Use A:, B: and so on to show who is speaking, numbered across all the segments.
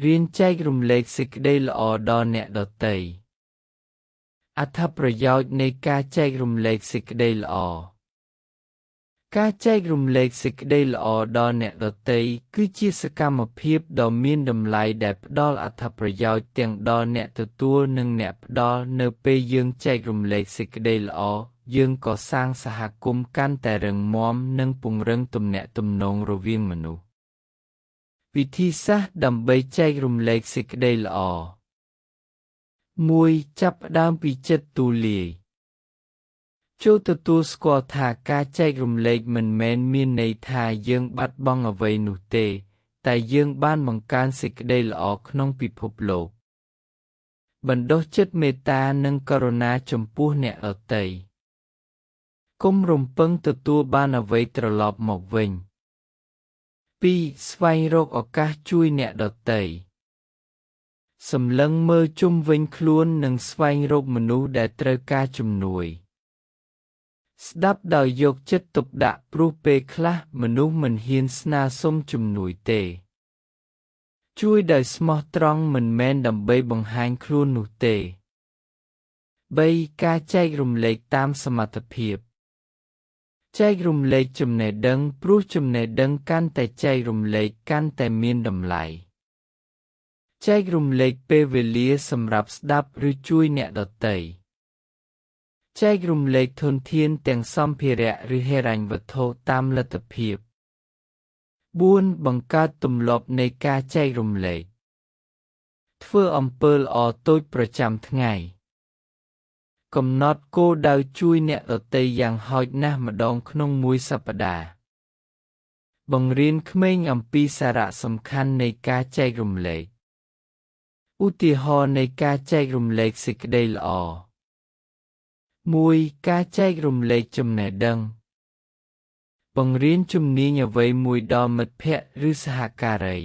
A: រៀនចែករំលែកសេចក្តីល្អដល់អ្នកដទៃអត្ថប្រយោជន៍នៃការចែករំលែកសេចក្តីល្អការចែករំលែកសេចក្តីល្អដល់អ្នកដទៃគឺជាសកម្មភាពដ៏មានតម្លៃដែលផ្ដល់អត្ថប្រយោជន៍ទាំងដល់អ្នកទទួលនិងអ្នកផ្ដល់នៅពេលយើងចែករំលែកសេចក្តីល្អយើងកសាងសហគមន៍កាន់តែរឹងមាំនិងពង្រឹងទំនាក់ទំនងរវាងមនុស្សវិធីសាស្ត្រដើម្បីចែករំលែកសេចក្តីល្អ1ចាប់ផ្ដើមពីចិត្តទូលាយចូលទទួលស្គាល់ថាការចែករំលែកមិនមែនមានន័យថាយើងបាត់បង់អ្វីនោះទេតែយើងបានបង្កើនសេចក្តីល្អក្នុងពិភពលោកបណ្ដុះចិត្តមេត្តានិងករុណាចំពោះអ្នកដទៃកុំរំពឹងទទួលបានអ្វីត្រឡប់មកវិញ2ស្វែងរកឱកាសជួយអ្នកដទៃសម្លឹងមើលជុំវិញខ្លួននិងស្វែងរកមនុស្សដែលត្រូវការជំនួយស្ដាប់ដោយយកចិត្តទុកដាក់ព្រោះពេលខ្លះមនុស្សមិនហ៊ានស្នើសុំជំនួយទេជួយដោយស្មោះត្រង់មិនមែនដើម្បីបង្ហាញខ្លួននោះទេ3ការចែករំលែកតាមសមត្ថភាពចែករំលែកចំណេះដឹងព្រោះចំណេះដឹងកាន់តែចែករំលែកកាន់តែមានតម្លៃចែករំលែកពេលវេលាសម្រាប់ស្ដាប់ឬជួយអ្នកដទៃចែករំលែកធនធានទាំងសម្ភារៈឬហិរញ្ញវត្ថុតាមលទ្ធភាព4បង្កើតទម្លាប់នៃការចែករំលែកធ្វើអំពើល្អតូចប្រចាំថ្ងៃកំណត់គោលដៅជួយអ្នកដទៃយ៉ាងហោចណាស់ម្ដងក្នុងមួយសប្តាហ៍បង្រៀនក្មេងអំពីសារៈសំខាន់នៃការចែករំលែកឧទាហរណ៍នៃការចែករំលែកសេចក្តីល្អ1ការចែករំលែកចំណេះដឹងបង្រៀនជំនាញអ្វីមួយដល់មិត្តភក្តិឬសហការី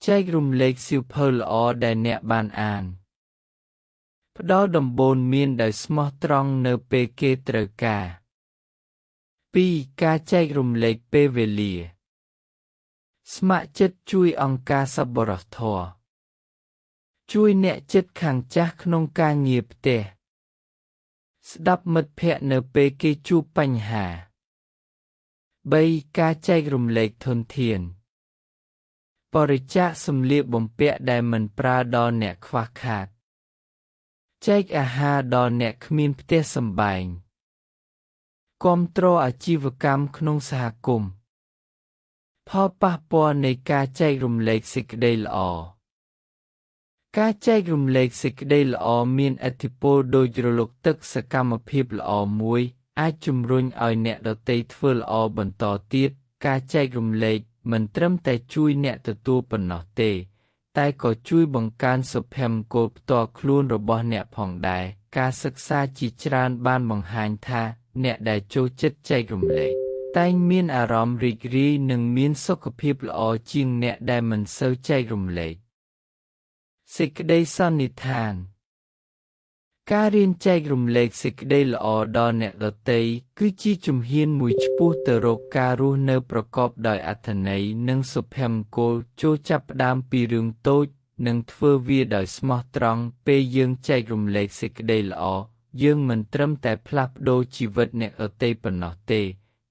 A: ចែករំលែកសៀវភៅល្អដែលអ្នកបានអានផ្ដល់ដំបូន្មានដោយស្មោះត្រង់នៅពេលគេត្រូវការ2ការចែករំលែកពេលវេលាស្ម័គ្រចិត្តជួយអង្គការសប្បុរសធម៌ជួយអ្នកជិតខាងចាស់ក្នុងការងារផ្ទះស្ដាប់មិត្តភក្តិនៅពេលគេជួបបញ្ហា3ការចែករំលែកធនធានបរិច្ចាគសម្លៀកបំពាក់ដែលមិនប្រើដល់អ្នកខ្វះខាតចែកអាហារដល់អ្នកគ្មានផ្ទះសម្បែងគាំទ្រអាជីវកម្មក្នុងសហគមន៍ផលប៉ះពាល់នៃការចែករំលែកសេចក្តីល្អការចែករំលែកសេចក្តីល្អមានឥទ្ធិពលដូចរលកទឹកសកម្មភាពល្អមួយអាចជំរុញឲ្យអ្នកដទៃធ្វើល្អបន្តទៀតការចែករំលែកមិនត្រឹមតែជួយអ្នកទទួលប៉ុណ្ណោះទេតែក៏ជួយបង្កើនសុភមង្គលផ្ទាល់ខ្លួនរបស់អ្នកផងដែរការសិក្សាជាច្រើនបានបង្ហាញថាអ្នកដែលចូលចិត្តចែករំលែកតែងមានអារម្មណ៍រីករាយនិងមានសុខភាពល្អជាងអ្នកដែលមិនសូវចែករំលែកសេចក្តីសន្និដ្ឋានការរៀនចែករំលែកសេចក្តីល្អដល់អ្នកដទៃគឺជាជំហានមួយឆ្ពោះទៅរកការរស់នៅប្រកបដោយអត្ថន័យនិងសុភមង្គលចូលចាប់ផ្ដើមពីរឿងតូចនិងធ្វើវាដោយស្មោះត្រង់ពេលយើងចែករំលែកសេចក្តីល្អយើងមិនត្រឹមតែផ្លាស់ប្ដូរជីវិតអ្នកដទៃប៉ុណ្ណោះទេ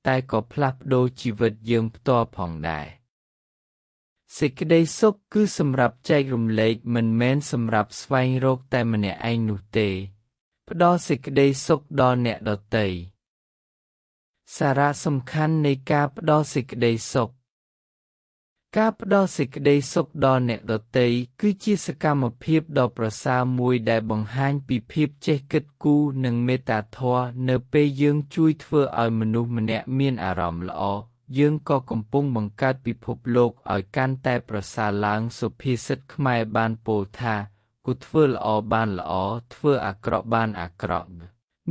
A: តែក៏ផ្លាស់ប្ដូរជីវិតយើងផ្ទាល់ផងដែរសេចក្តីសុខគឺសម្រាប់ចែករំលែកមិនមែនសម្រាប់ស្វែងរកតែម្នាក់ឯងនោះទេផ្ដល់សេចក្តីសុខដល់អ្នកដទៃសារៈសំខាន់នៃការផ្ដល់សេចក្តីសុខការផ្ដល់សេចក្តីសុខដល់អ្នកដទៃគឺជាសកម្មភាពដ៏ប្រសើរមួយដែលបង្ហាញពីភាពចេះគិតគូរនិងមេត្តាធម៌នៅពេលយើងជួយធ្វើឲ្យមនុស្សម្នាក់មានអារម្មណ៍ល្អយើងក៏កំពុងបង្កើតពិភពលោកឲ្យកាន់តែប្រសើរឡើងសុភាសិតខ្មែរបានពោលថាគូធ្វើល្អបានល្អធ្វើអាក្រក់បានអាក្រក់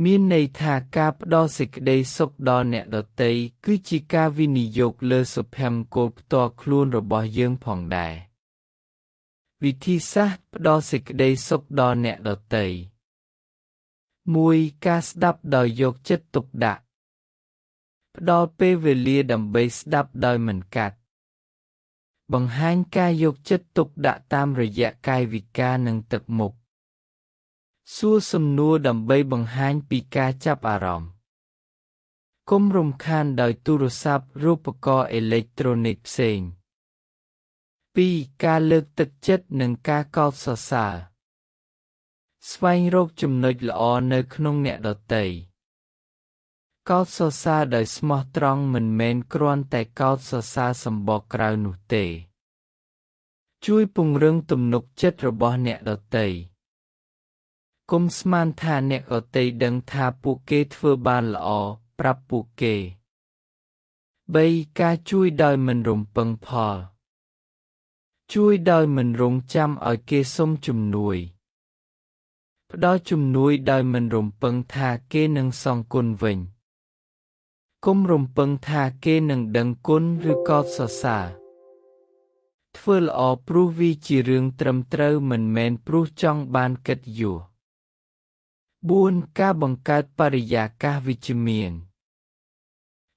A: មានន័យថាការផ្ដល់សេចក្តីសុខដល់អ្នកដទៃគឺជាការវិនិយោគលើសុភមង្គលផ្ទាល់ខ្លួនរបស់យើងផងដែរវិធីសាស្ត្រផ្ដល់សេចក្តីសុខដល់អ្នកដទៃ1ការស្ដាប់ដោយយកចិត្តទុកដាក់ផ្ដល់ពេលវេលាដើម្បីស្ដាប់ដោយមិនកាត់ បង្ហាញការយកចិត្តទុកដាក់តាមរយៈកាយវិការនិងទឹកមុខ សួរសំណួរដើម្បីបង្ហាញពីការចាប់អារម្មណ៍ កុំរំខានដោយទូរស័ព្ទឬឧបករណ៍អេឡិចត្រូនិកផ្សេង 2. ការលើកទឹកចិត្តនិងការកោតសរសើរ ស្វែងរកចំណុចល្អនៅក្នុងអ្នកដទៃ កោតសរសើរដោយស្មោះត្រង់មិនមែនគ្រាន់តែកោតសរសើរសម្បកក្រៅនោះទេ ជួយពង្រឹងទំនុកចិត្តរបស់អ្នកដទៃ កុំស្មានថាអ្នកដទៃដឹងថាពួកគេធ្វើបានល្អ ប្រាប់ពួកគេ 3. ការជួយដោយមិនរំពឹងផល ជួយដោយមិនរង់ចាំឲ្យគេសុំជំនួយ ផ្ដល់ជំនួយដោយមិនរំពឹងថាគេនឹងសងគុណវិញ កុំរំពឹងថាគេនឹងដឹងគុណឬកោតសរសើរ ធ្វើល្អព្រោះវាជារឿងត្រឹមត្រូវមិនមែនព្រោះចង់បានកិត្តិយស 4. ការបង្កើតបរិយាកាសវិជ្ជមាន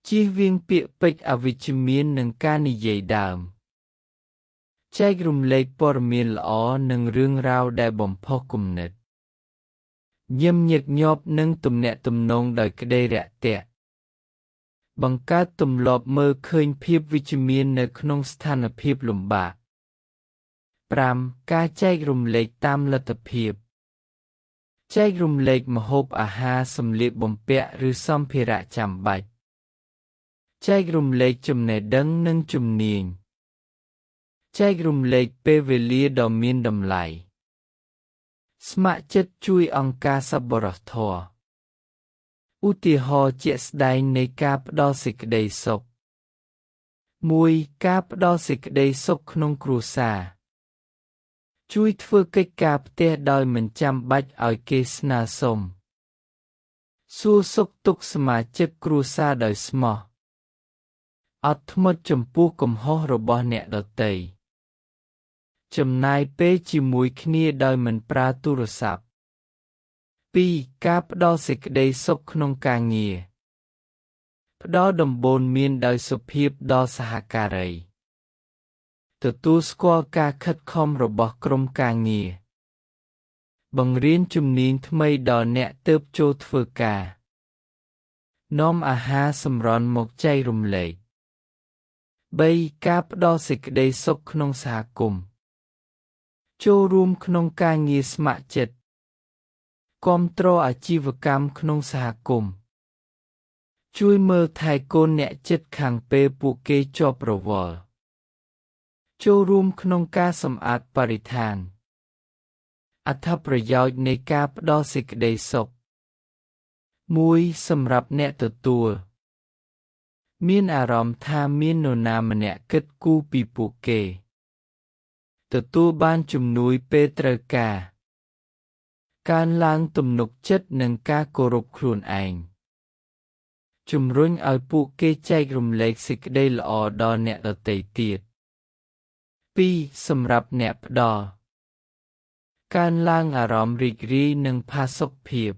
A: ជៀសវាងពាក្យពេចន៍អវិជ្ជមាននិងការនិយាយដើម ចែករំលែកព័ត៌មានល្អនិងរឿងរ៉ាវដែលបំផុសគំនិត ញឹមញឹកញាប់និងទំនាក់ទំនងដោយក្តីរាក់ទាក់ បង្កើតទម្លាប់មើលឃើញភាពវិជ្ជមាននៅក្នុងស្ថានភាពលំបាក 5. ការចែករំលែកតាមលទ្ធភាព ចែករំលែកម្ហូបអាហារសម្លៀកបំពាក់ឬសម្ភារៈចាំបាច់ ចែករំលែកចំណេះដឹងនិងជំនាញ ចែករំលែកពេលវេលាដ៏មានតម្លៃ ស្ម័គ្រចិត្តជួយអង្គការសប្បុរសធម៌ ឧទាហរណ៍ជាក់ស្ដែងនៃការផ្ដល់សេចក្តីសុខ 1. ការផ្ដល់សេចក្តីសុខក្នុងគ្រួសារ ជួយធ្វើកិច្ចការផ្ទះដោយមិនចាំបាច់ឲ្យគេស្នើសុំ សួរសុខទុក្ខសមាជិកគ្រួសារដោយស្មោះ អត់ធ្មត់ចំពោះកំហុសរបស់អ្នកដទៃ ចំណាយពេលជាមួយគ្នាដោយមិនប្រើទូរស័ព្ទ 2. ការផ្ដល់សេចក្តីសុខក្នុងការងារ ផ្ដល់ដំបូន្មានដោយសុភាពដល់សហការី ទទួលស្គាល់ការខិតខំរបស់ក្រុមការងារ បង្រៀនជំនាញថ្មីដល់អ្នកទើបចូលធ្វើការ នាំអាហារសម្រន់មកចែករំលែក 3. ការផ្ដល់សេចក្តីសុខក្នុងសហគមន៍ ចូលរួមក្នុងការងារស្ម័គ្រចិត្ត គាំទ្រអាជីវកម្មក្នុងសហគមន៍ ជួយមើលថែកូនអ្នកជិតខាងពេលពួកគេជាប់រវល់ ចូលរួមក្នុងការសម្អាតបរិស្ថាន អត្ថប្រយោជន៍នៃការផ្ដល់សេចក្តីសុខ 1. សម្រាប់អ្នកទទួល មានអារម្មណ៍ថាមាននរណាម្នាក់គិតគូរពីពួកគេ ទទួលបានជំនួយពេលត្រូវការ កើនឡើងទំនុកចិត្តនិងការគោរពខ្លួនឯង ជំរុញឲ្យពួកគេចែករំលែកសេចក្តីល្អដល់អ្នកដទៃទៀត 2. សម្រាប់អ្នកផ្ដល់ កើនឡើងអារម្មណ៍រីករាយនិងផាសុកភាព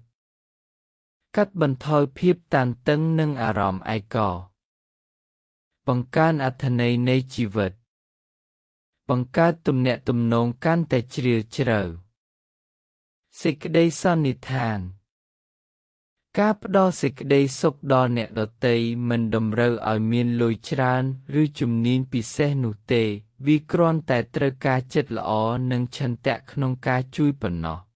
A: កាត់បន្ថយភាពតានតឹងនិងអារម្មណ៍ឯកោ បង្កើនអត្ថន័យនៃជីវិត បង្កើតទំនាក់ទំនងកាន់តែជ្រាលជ្រៅ សេចក្តីសន្និដ្ឋាន ការផ្ដល់សេចក្តីសុខដល់អ្នកដទៃមិនតម្រូវឲ្យមានលុយច្រើនឬជំនាញពិសេសនោះទេ វាគ្រាន់តែត្រូវការចិត្តល្អនិងឆន្ទៈក្នុងការជួយប៉ុណ្ណោះ។